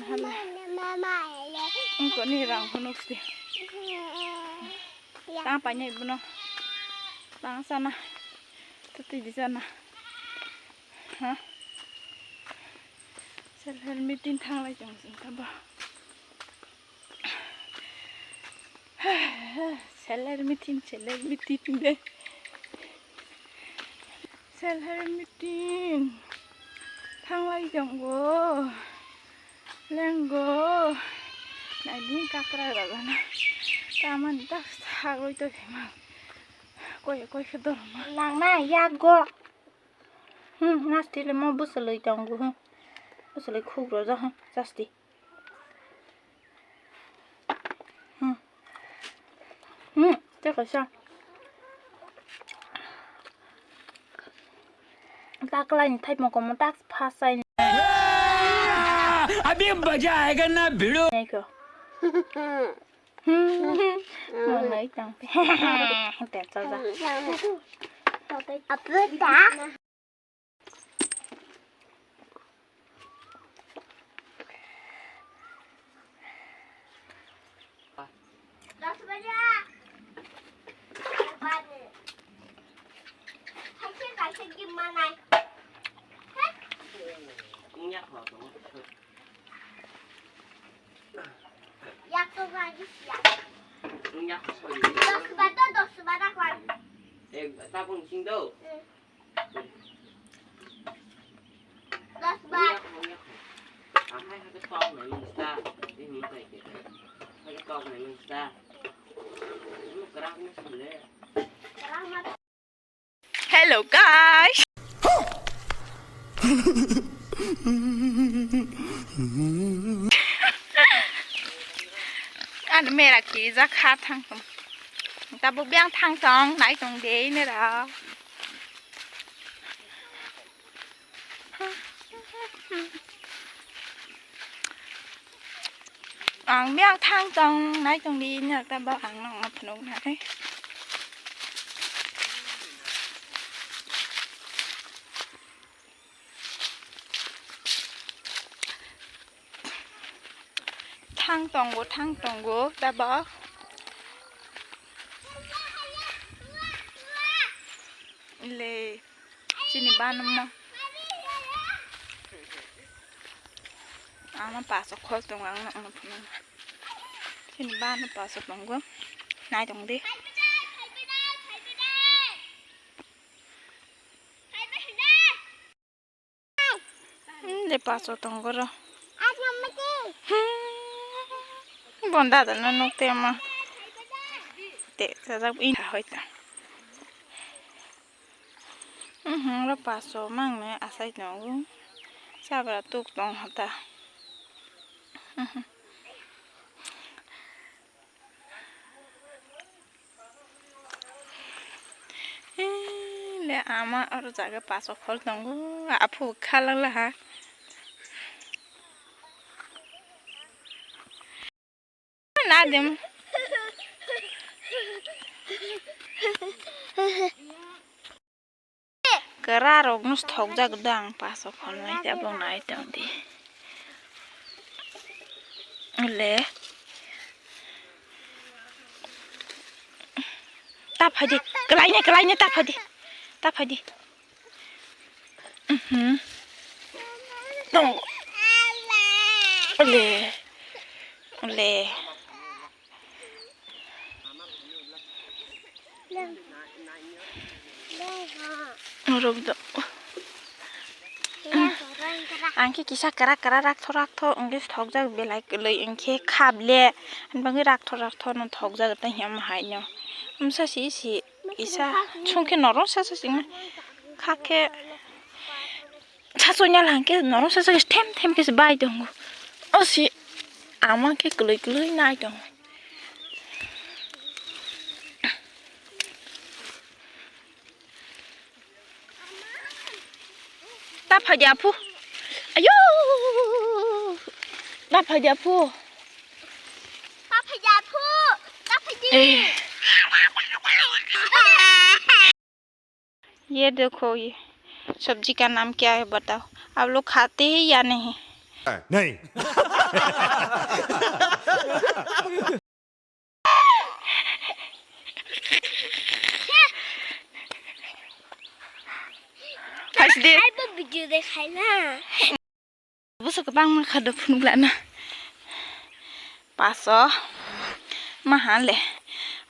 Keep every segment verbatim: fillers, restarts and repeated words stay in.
Hale. Wngkoni rang phunuk si. Tang painai bono. Tang sana. Tati di sana. Ha? Self help meeting thanglai tong sing tabo. Self help meeting, self help meeting de. Self help meeting thanglai tongo. Lengo. Naiding kakra ragana. Tamani tak sagoi to hima. Koi koi khe dorma. Langna yago. Hmm, nasti le mo busaloi tongo. Hmm. Busaloi khuk roja, hmm, jasti. Hmm. Hmm, tei kaisa. Taklai ni thai moko mo tak phasai ni. Abhi maja aayega na bhidu. Nai ko. Hmm. Mo nai tang. Te cha ja. Apa dah? Yak to gari siya. Yak to gari. Dos ba to, dos ba da kwan. Eh, tapung sing do. Hmm. Dos ba. Hello guys. Ano mera ki ja kha thang tong. Tabuk biang thang tong nai tong de nera. Ang biang thang tong nai tong di nyak ta ba ang nong ma phunuk na re. Thang tongo, thang tongo, tabok. Le, chini banamo. Ama paso khol tongo, ang nokno phunukna. Chini bano paso tongo. Nai tong di. Hmm, de paso tongo ro. Hmm, bon dada no nuk te ma. Te sajak in ha hoita. Mhm, ro paso mang ne asai tongo. Sabra tuk tong hata. Mhm. Eh, le ama oro jaga paso khol tongo, aphu khalangla ha. Nadim. Kwrarokno thokjak dang, paso khol nai tei abo nai tong di. Le. Ta phai di. Kwlaini, kwlaini ta phai di. Ta phai di. Mhm. Tong. Le. Le. Norok do. Ang khe kisa kwrak kwrak rakthok rakthok wngkhe thokjak belai kwlwi wngkhe khap le. Ani bagwi rakthok rakthok no thokjak tei him hai no. Msa si si kisa songkhe norok sa sa singma kha khe. Sasonya lang khe norok sasak them them khe se bai tongo. O si ama khe kwlwi kwlwi nai tongo. Ta phai di aphu. Ayo. Ta phai di aphu. Ta phai di aphu. Ta phai di. Eh. ये देखो, ये सब्जी का नाम क्या है बताओ, आप लोग खाते हैं या नहीं? नहीं। Phaisidi. Aibo video de khaina. Buso kwbangma kha do phunuk lana. Paso. Maha le.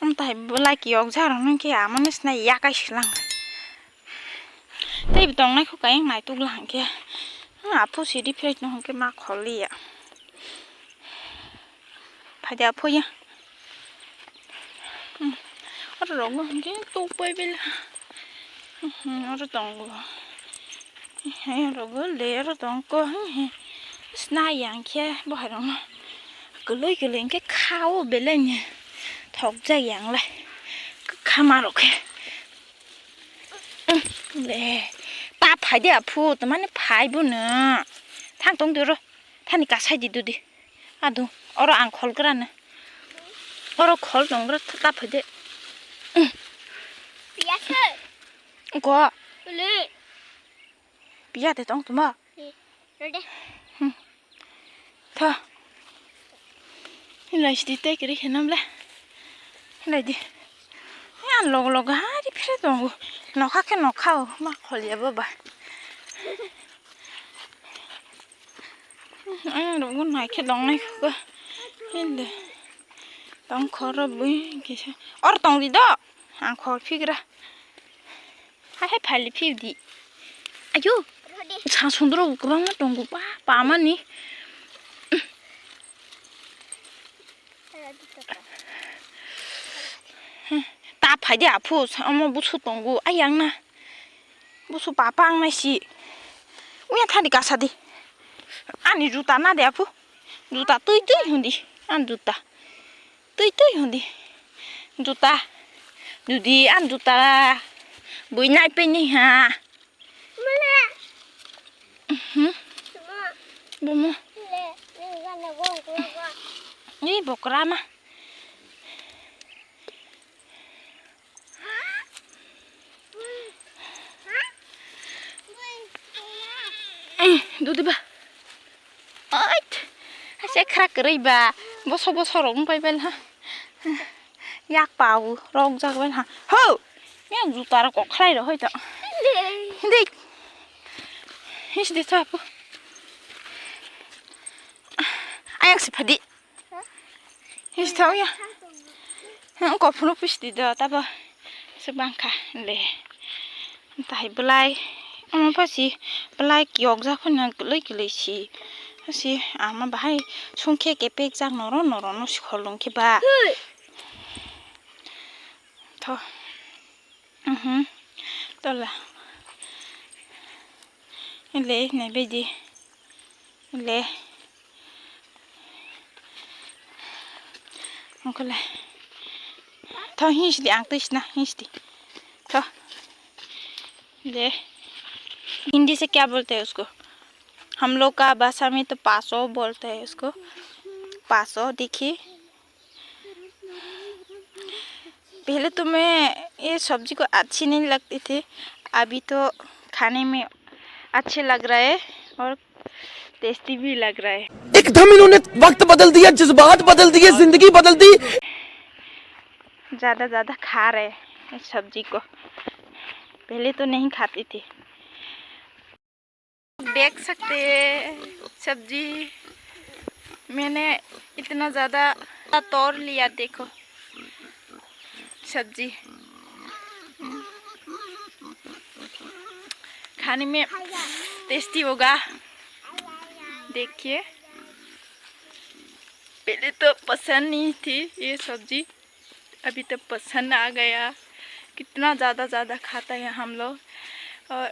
Amtai bulai kiyok jarok nung khe amani sinai yakai silang. Tei bo tongnai kho kayang naituk lang khe. Aphu sidi phirek no hwnkhe ma kholiya. Phaidi aphuya. Hmm. Oro rogo hwnkhe tuk pai bela. Hmm, oro tongo. He rogo le oro tongko. Sna yang khe bohai rokno. Kwlwi kwlwi hwnkhe khao belai ni. Thok jak yang lai. Kwkha ma rok khe. Le. Ta phaidi aphu, tamani phai bono. Thang tong doro. Thani kasai di dudi. Adu, oro ang khol grana. Oro khol tong gra ta phai de. Piya se. Ko. Le. Piya de tong tuma. Rode. Hmm. Tha. Hilai sidi te kiri khenam le. Hilai di. Yan log log hari phre tongo. Nokha khe nokha o ma khol ya baba. Ayang rok bo nai khe dong nai kho. Hinde. Tong khoro bui kisa. Or tong di do. Ang khor phigra. Hai hai phali phibdi. Ayo. Sa sundro kwbangma tongo ba pamani. Ta phaidi aphu, omo busu tongo, ayang na. Busu papa ang nai si. Uya thani kasa di. Ani juta na de aphu. Juta tui tui hundi. An juta. Tui tui hundi. Juta. Dudi an juta. Bui nai pe ni ha. Mhm. Bomo. Ni bokra ma. Eh, dudi ba. Ait. Ase khra kwrwi ba. Bosok bosok rok wng pai bel ha. Yak pa u rok jak bel ha. Ho. Yang juta rok kok khlai rok hoi to. Hindi. His de chapu. Ayak si phadi. His thau ya. Hang ko phunu pis di do tabo. Se bangkha le. Tahai belai. Ama pasi belai kiyok jak phano kwlwi kwlwi si. Si ama bahai sungkhe kepek jak noro noro no si kholong khe ba. Tho. Mhm. Tola. Le, nai baidi. Le. Ongkole. Tho, hinsdi, ang twisna, hinsdi. Tho. Le. Hindi से क्या बोलते हैं उसको? हम लोग का भाषा में तो पासो बोलते हैं उसको। पासो, देखिए। पहले तो मैं ये सब्जी को अच्छी नहीं लगती थी, अभी तो खाने में अच्छे लग रहा है और टेस्टी भी लग रहा है। एकदम इन्होंने वक्त बदल दिया, जज्बात बदल दिए, जिंदगी बदल दी। ज़्यादा ज़्यादा खा रहे हैं इस सब्जी को, पहले तो नहीं खाती थी। देख सकते हैं सब्जी, मैंने इतना ज़्यादा तोड़ लिया। देखो सब्जी, खाने में टेस्टी होगा। देखिए, पहले तो पसंद नहीं थी ये सब्जी, अभी तो पसंद आ गया। कितना ज़्यादा ज़्यादा खाता है हम लोग। और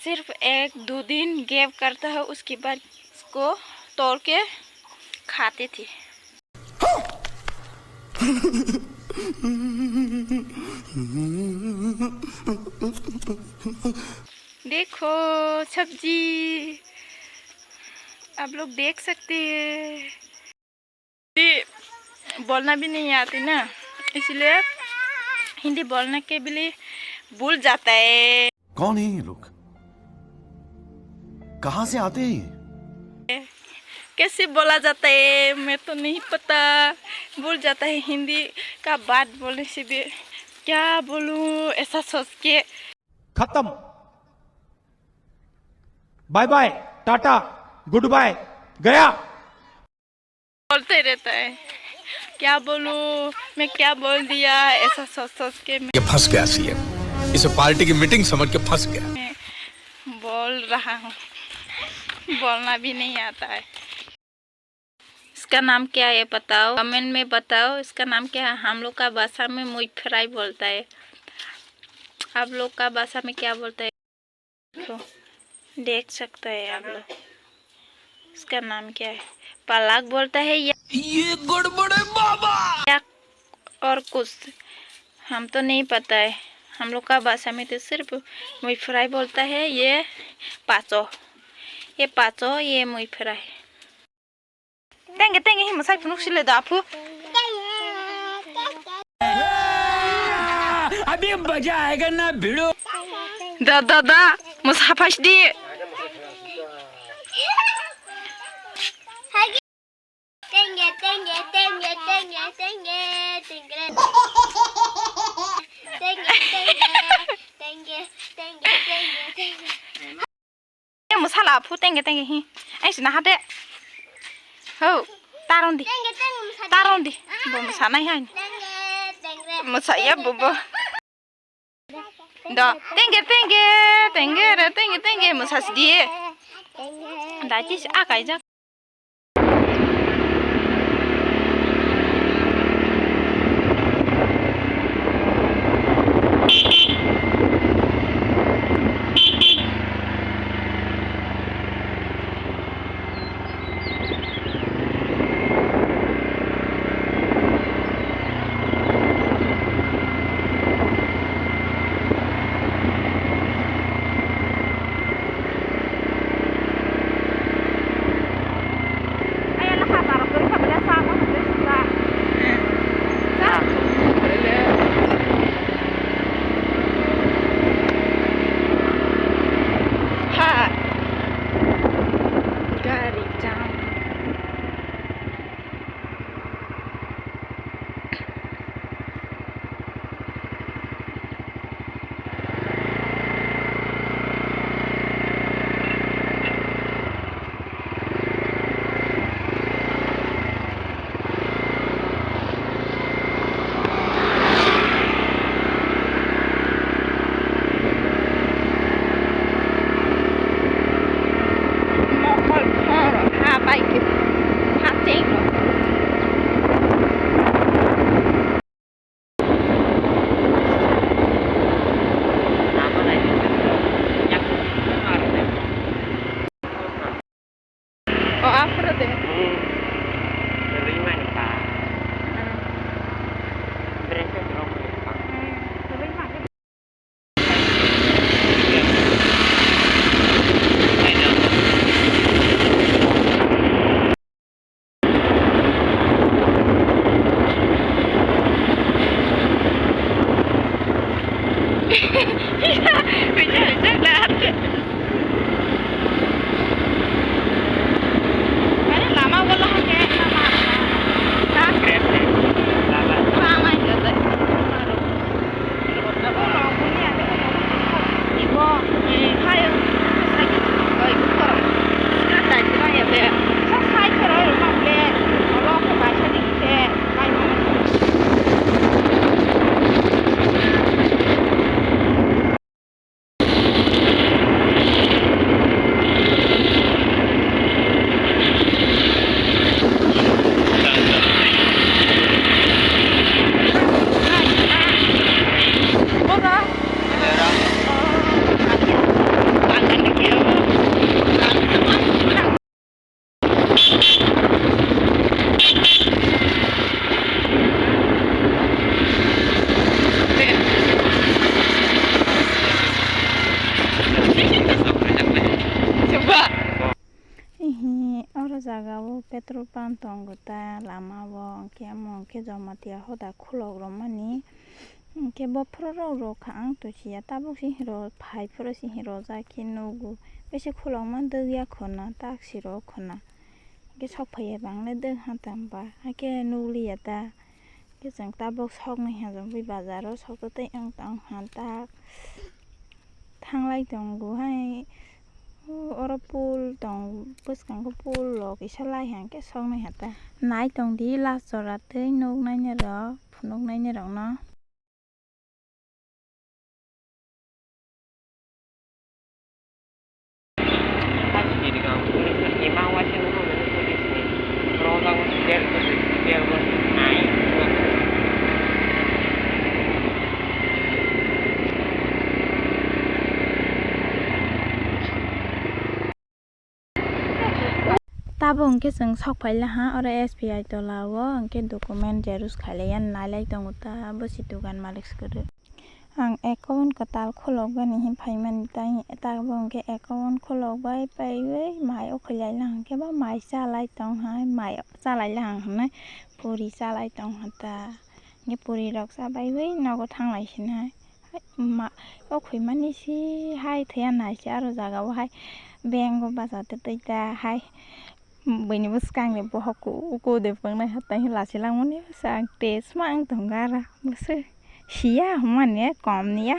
सिर्फ एक दो दिन गैप करता है, उसके बाद इसको तोड़ के खाते थे। देखो सब्जी, आप लोग देख सकते हैं। हिंदी बोलना भी नहीं आती ना, इसलिए हिंदी बोलने के भी लिए भूल जाता है। कौन है ये लोग? कहाँ से आते हैं ये? कैसे बोला जाता है, मैं तो नहीं पता, भूल जाता है हिंदी का बात बोलने से भी। क्या बोलूं, ऐसा सोच के। खत्म। Bye bye, tata, good bye, गया। बोलते रहता है, क्या बोलूं, मैं क्या बोल दिया, ऐसा सोच सोच के मैं ये फंस गया सीएम, इसे पार्टी की मीटिंग समझ के फंस गया। मैं बोल रहा हूँ, बोलना भी नहीं आता है। इसका नाम क्या है बताओ, कमेंट में बताओ, इसका नाम क्या है? हम लोग का भाषा में मुई फ्राई बोलता है, आप लोग का भाषा में क्या बोलता है? तो देख सकते हैं आप लोग, इसका नाम क्या है? पलाक बोलता है या, ये गड़बड़ है बाबा। या और कुछ, हम तो नहीं पता है। हम लोग का भाषा में तो सिर्फ मुई फ्राई बोलता है, ये पाचो, ये पाचो, ये मुई fry. Tenge, tenge, hi mwsai phunuk sile da, aphu. अभी मजा आएगा ना भिड़ो। Da, da, da, mwsa phais di. Tenge, tenge, tenge, tenge, tenge, tenge. Tenge, tenge, tenge, tenge, tenge. Tenge, mwsala aphu tenge tenge hi. Ang sina hade. Ho, taron di. Tenge, tenge, mwsa di. Taron di. Bo mwsanai hai. Tenge, tenge. Mwsaya bo bo. Do, tenge tenge, tenge re, tenge tenge mwsas di. Tenge. Dai tis a kaijak. Ha. Gari jam. Mokol phoro ha bai khe ha cheng rok. O, aphuru de. Hmm. Rwimani ba. Hmm. Breakfast rok ni ba. Hmm, rwimani. Ihi, oro jaga o petrol pump tongo ta lama o, hwnkhe omo hwnkhe Jamatia hoda khulok rwmani. Hwnkhe bophuru rok rwkha ang twi siya, tabuk se hinwi phai phuru se hinwi rwjak khe nugo. Bisi khulokma dwgya khwna, tak se rw khwna. Khe sok phaiya bang le de ha tang ba, hakhe nukliya ta. Khe chwng tabuk sok nai ha, chwng bui bazar o sok tei wng tong ha ta. Thanglai tongo hai, oro pool tong, bwskango pool rok kisa lai hwnkhe soknai hata. Nai tongdi last jora tei nuk nainai rok, phunuk nainai rokno. Tabuk hwnkhe chwng sok phaila ha, oro S B I tola o hwnkhe document xerox khailaiya nailai tongo ta, bo si dukan malik se kwrwi. Ang account kwtal khulokbani hin phaimani, tai tabuk hwnkhe account khulokbai paiwi mai o khwlai lang hwnkhe ba mai chalai tong hai, mai chalai lang hwnwi puri chalai tong ha ta. Hwnkhe puri rok chabaiwi nogo thanglai sinai. Hai ma o khwimani si hai thwiya nai se aro jaga o hai bank o bacha twi twi ta hai. Buini bwskang ni bohok ku-, uku de phangnai hatai lachilangmani bwsa ang test ma ang tongo ara bwswk siya hwnmani kom niya.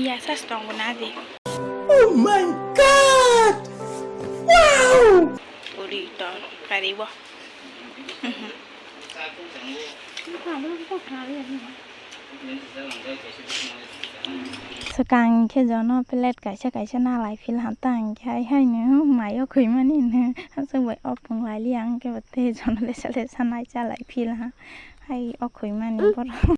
Ya sas tongo na di. Oh my God! Wow! Uri tor karibo. Swkang khe jono plate kaisa kaisa nalai phil ha ta, hwnkhe hai haino mai o khwimani hino. Aswk bai opung laili ang khe bo tei jono lesa lesa nai chalai phil ha. Hai o khwimani borok.